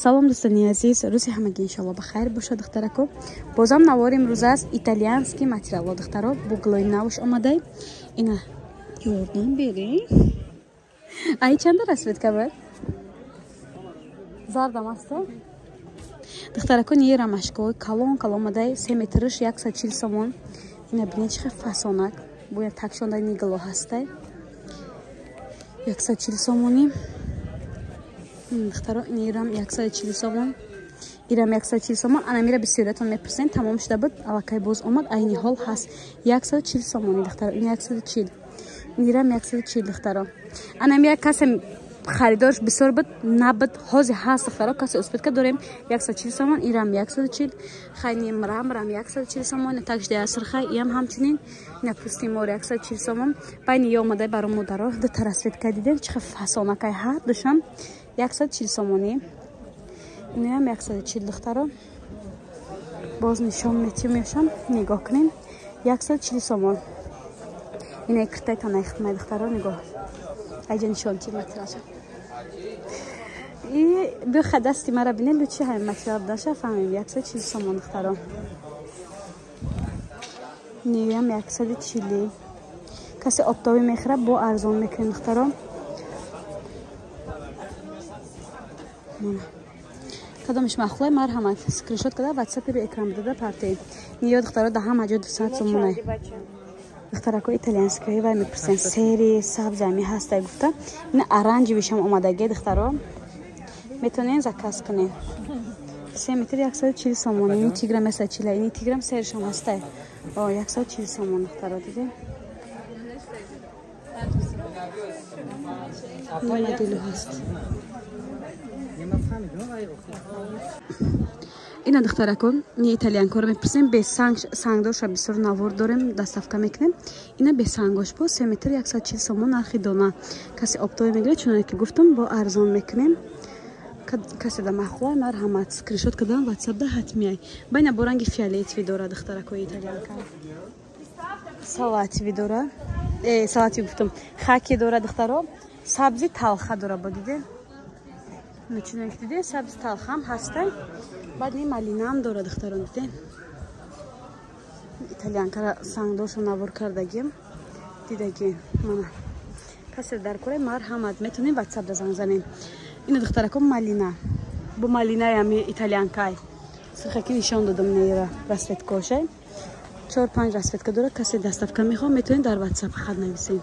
Салом дӯстони азиз, рӯзи ҳамагӣ иншоалло ба хайр бошад, духтарако. Бозам навори имрӯз аст итальянский материало, духтаро, бо гулои навш омадай. Ина ёрдам берин. Ай чанда расветка бар? Зардам аст? Духтарако, ни рамашкои калон калон омадай, 3 метрш 140 сомон. Ина бинед чӣ хел фасонак. Бояд такшонда ни гуло ҳастай. 140 сомонӣ. Духтаро, ирам 140 сомон, ирам 140 сомон. Анамира бисёриятон мепурсен, тамом шуда буд, аллакай боз омад, айни ҳол ҳаст 140 сомонӣ, духтаро. Ин 140, ирам 140, духтаро. Анамира касе харидорш бисёр буд, набуд, ҳозир ҳаст, духтаро, касе успетка дорем 140 сомон, ирам 140. Хайни мрамрам 140 сомон, такждая сурхай, иам ҳамчунин. Ина пӯсти мор 140 сомон. Байни ё омадай баро модаро дута расветка дидем, чӣ хел фасонакай, ҳар душам 140 сомонӣ. Иноям 140, духтаро. Боз нишон метиҳем, мешам, нигоҳ кунем. 140 сомон. Ина киртай танаи хидмай, духтаро, нигоҳ. Айҷа нишон ти материалша. И биха дасти мара бинед, лучи ҳамин материал даша фаҳмем. 140 сомон, духтаро. Ниям 140. Касе оптовӣ мехӯрад, бо арзон мекунем, духтаро. Кадомиш маъқулай, марҳамат, скриншот када ватсапи рӯи экран дада партоед. Ниё, духтаро, да ҳама ҷо 200 сомонай. Духтарако, итальянскиҳои вай мепурсен, сери сабзи ами ҳастай гуфта. Ина оранжевишам омадаги, духтаро, метавонед заказ кунед. 3 метр 140 сомон. Ини тиграм 140, ини тиграм серишам ҳастай. О, 140 сомон, духтаро, дидед? Моделу ҳаст. Ина, духтаракон, ни итальянкоро мепурсем, бесанг, сангдорша бисёр навор дорем, доставка мекунем. Ина бесангош бо 3 метр 140 сомон нархи дона. Касе оптовӣ мегирад, чуноне ки гуфтам, бо арзон мекунем. Касе да маъқулай, марҳамат, скриншот кардам ватсапда ҳатмиай. Байна бо ранги фиолетовӣ дора, духтаракои итальянка. Салатовӣ дора. Салатовӣ гуфтам, хаки дора, духтаро. Сабзи талха дора, бо диде? Чунон ки дидем, сабзи талхам ҳастай. Баъд ни малинаам дора, духтарон, дидем. Итальянкара сангдоршо навор кардагим, дидагим. Мана касе дар кораи, марҳамат, метавонем ватсапда занг занем. Ина, духтарако, малина бо малинаи ами итальянкай сирхаки нишон додам, неира расцветкошай, 4-5 расцветка дора. Касе доставка мехоҳ, метавонем дар ватсап хат нависем.